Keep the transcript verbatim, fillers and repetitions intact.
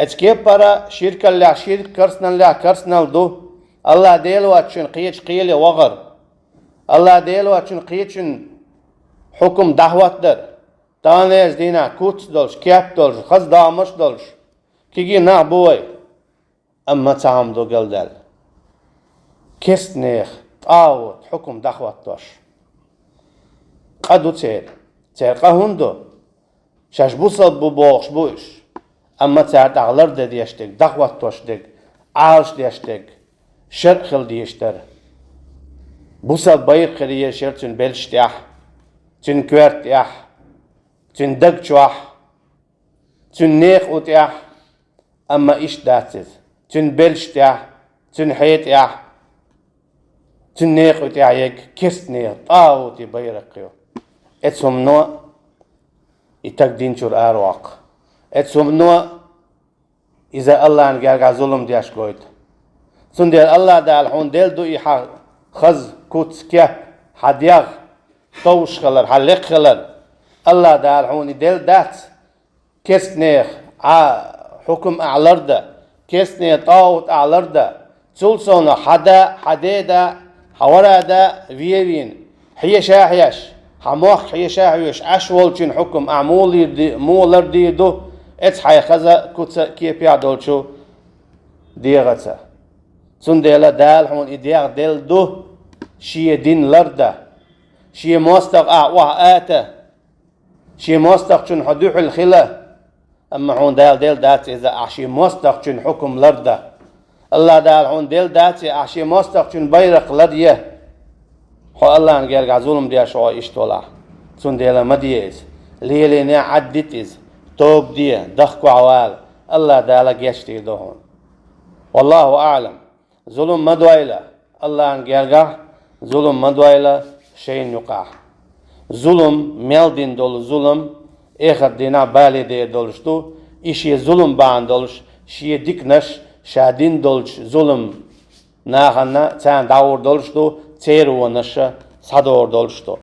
Эцу кеппара ширкаллехь ширк, карсаналлехь карсанал ду. АллахӀ Дела воцчун кхечу кхеле вахар. АллахӀ Дела воцчун кхечун хьукум дӀахӀоттадар. Таханлерчу дийнахь куц долуш, кеп долуш, хаза догӀмаш долуш, кегий нах бу вай. Амма цхьа хӀума ду галдаьлла. Керстанех тӀагӀут хьукум дӀахӀоттош. Къа ду церан. Церан къа хӀунда ду? Шаьш бусалба бу бохуш бу уьш. Амма цара тӀехь лардан деш дерг, дӀахӀоттош дерг, Ӏалаш деш дерг, шаръ хила дезаш дара. Бусалба байракх хир езаш яра цуьнан белшаш тӀехь, цуьнан коьрта тӀехь, цуьнан даг чохь, цуьнан некъа у тӀехь, амма иштта дац иза. Цуьнан белшаш тӀехь, цуьнан хье тӀехь, цуьнан некъа у тӀехь ерг керстанех тӀагӀутийн байракх ю. Эцу хӀумано и стаг динчуьра араваккха. Эцу хӀумано иза АллахӀан гергахь зулам деш гойту. Цундела АллахӀ Дала хьуна делла ду и хьан хаза куц, кеп, хьан дегӀ товш хилар, хьан лекха хилар. АллахӀ Дала хьуна и делла дац, керстанех Ӏа хьукум ахь лардан, керстанех тӀагӀут ахь лардан, цул совнах хьан да, хьан ден да, хьан вара да вен вийна, хьеша а хьеш, хьан мохк хьеша а хьоьшуш Ӏаш волчун хьукум ахь муха лар ди-, муха лардийр ду, эцу хьайн хаза куца, кепехь долчу дегӀаца. Цундела Дала хьуна и дегӀ делла ду, Шен дин лардан, Шен мостагӀа ахь охьаата, Шен мостагӀчун хьо дуьхьал хила, амма хьуна Дала делла дац иза, ахь Шен мостагӀчун хьукум лардан. АллахӀ Дала хьуна делла дац и, ахь Шен мостагӀчун байракх ларъе. Хьо АллахӀан гергахь зулам деш ву хьо иштта валахь. Цундела ма де иза. Лелийна Ӏаддита иза. Тоба де, дахкахь вала. АллахӀ Дала гечдийр ду хьуна. ВаллахӀу аӀлам. Зулам ма дойла АллахӀан гергахь, зулам ма дойла шайна юкъахь. Зулам мел дина долу зулам эхарт дийнахь бале дер долуш ду, и шен зулам бахьана долуш, шен диканаш ша дина долчу зулам нахана царна дӀагӀур долуш ду, церан вонаш схьадогӀур долуш ду.